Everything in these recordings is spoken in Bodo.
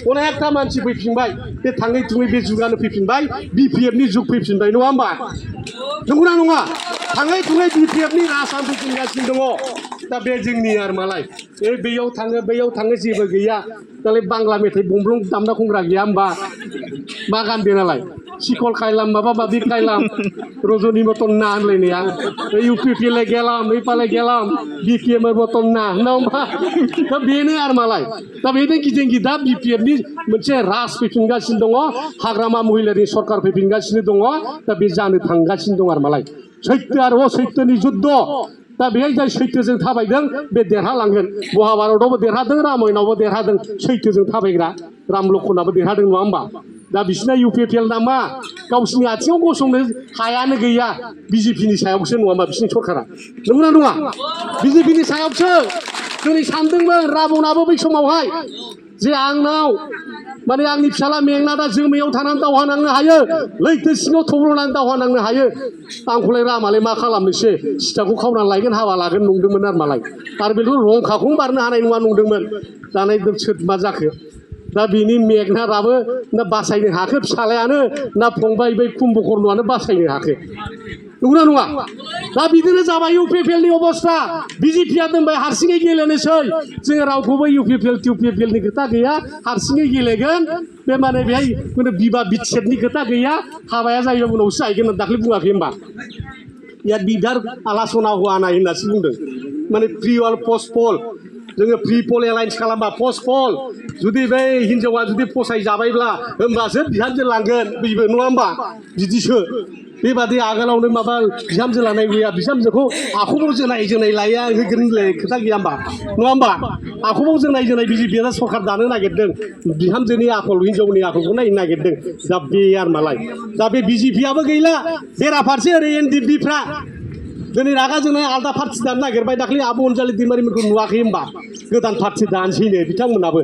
अनेकथा मानसि फैफिनबाय बे थाङै थुङै बे जुगानो फैफिनबाय बिपिएफनि जुग फैफिनबाय नङा होमबा नंगौना नङा थाङै थुङै बिपिएफनि आसाम फैफिनगासिनो दङ दा बे जोंनि आरो मालाय बेयाव थाङो जेबो गैया दालाय बांला मेथाइ बमब्लं दामना खनग्रा गैया होमबा मा गानदों नालाय सिखल खायलाम माबा माबि खायलाम रजनी मतन ना होनलायनाया इउपिपिएल गेलाम नैपाले गेलाम बिपिएम मतन ना होना होमबा दा बेनो आरो मालाय दा बेनो गिदिं गिदा बिपिएफनि मोनसे राज फैफिनगासिनो दङ हाग्रामा महिलारि सरकार फैफिनगासिनो दङ दा बे जानो थांगासिनो दं आरो मालाय सैत्य आरो असैत्यनि जुद्ध दा बेहाय जाय सैत्यजों थाबायदों बे देरहालांगोन महाभारतआवबो देरहादों रामायणावबो देरहादों सैत्यजों थाबायग्रा राम लखनाबो देरहादों नङा होमबा दा बिसिना इउपिपिएल ना मा गावसिनि आथिङाव गसंनो हायानो गैया बिजेपिनि सायावसो नङा होमबा बिसिनि सरकारा नंगौना नङा बिजेपिनि सायावसो दिनै सानदोंमोन राबनाबो बै समावहाय जे आंनाव माने आंनि फिसाला मेंना दा जोमैयाव थानानै दावहा नांनो हायो लैथो सिङाव थब्ल'नानै दावहा नांनो हायो आंखौलाय रामालाय मा खालामनोसै सिथाखौ खावनानै लायगोन हाबा लागोन नंदोंमोन आरो मालाय आरो बेथ' रंखाखौनो बारनो हानाय नङा नंदोंमोन दानाय सोर मा जाखो दा बिनि मेघनाथआबो ना बासायनो हाखो फिसालायानो ना फंबाय बै कुम्भकर्णआनो बासायनो हाखो नंगौना नङा दा बिदिनो जाबाय इउपिपिएलनि अबस्था बिजेपिया दोनबाय हारसिङै गेलेनोसै जोङो रावखौबो इउपिपिएलनि खोथा गैया हारसिङै गेलेगोन बे माने बेहाय बिबा बिच्छेदनि खोथा गैया हाबाया जायोबा उनावसो जाहैगोन दाख्लै बुङाखै होमबा या बिबार आलासना हुआनाय होननासो बुंदों माने प्रि अल पस्ट पल जोङो प्रि पल एलायन्स खालामबा पस्ट पल जुदि बै हिन्जावा जुदि फसायजाबायब्ला होमब्लासो बिहामजो लांगोन बेबो नङा होमबा बिदिसो बेबादि आगोलावनो माबा बिहामजो लानाय गैया बिहामजोखौ आखुबाव जोनाय लाया होगोन खोथा गैया होमबा नङा होमबा आखुबाव जोनाय बिजेपिया सरकार दानो नागिरदों बिहामजोनि आखल हिन्जावनि आखलखौ नायनो नागिरदों दा बे आरो मालाय दा बे बिजेपियाबो गैला बेराफारसे ओरै एनडिएफबिफ्रा दिनै रागा जोंनाय आलदा पार्टि दानो नागिरबाय दाख्लै आब' अनजालि दैमारिमोनखौ नुवाखै होमबा गोदान पार्टि दानसैनो बिथांमोनाबो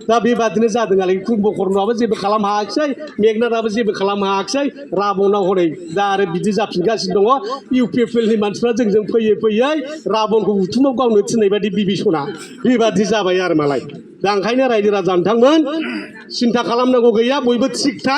दा बेबादिनो जादों नालाय कुम्भकर्णआबो जेबो खालामनो हायाखिसै मेघनाथआबो जेबो खालामनो हायाखिसै राबना हनै दा आरो बिदि जाफिनगासिनो दङ इउपिपिएलनि मानसिफ्रा जोंजों फैयै फैयै राबनखौ उथुमाव गावनो थिननाय बादि बिभीषणआ बेबादि जाबाय आरो मालाय दा ओंखायनो रायजो राजा नोंथांमोन सिन्था खालामनांगौ गैया बयबो थिग था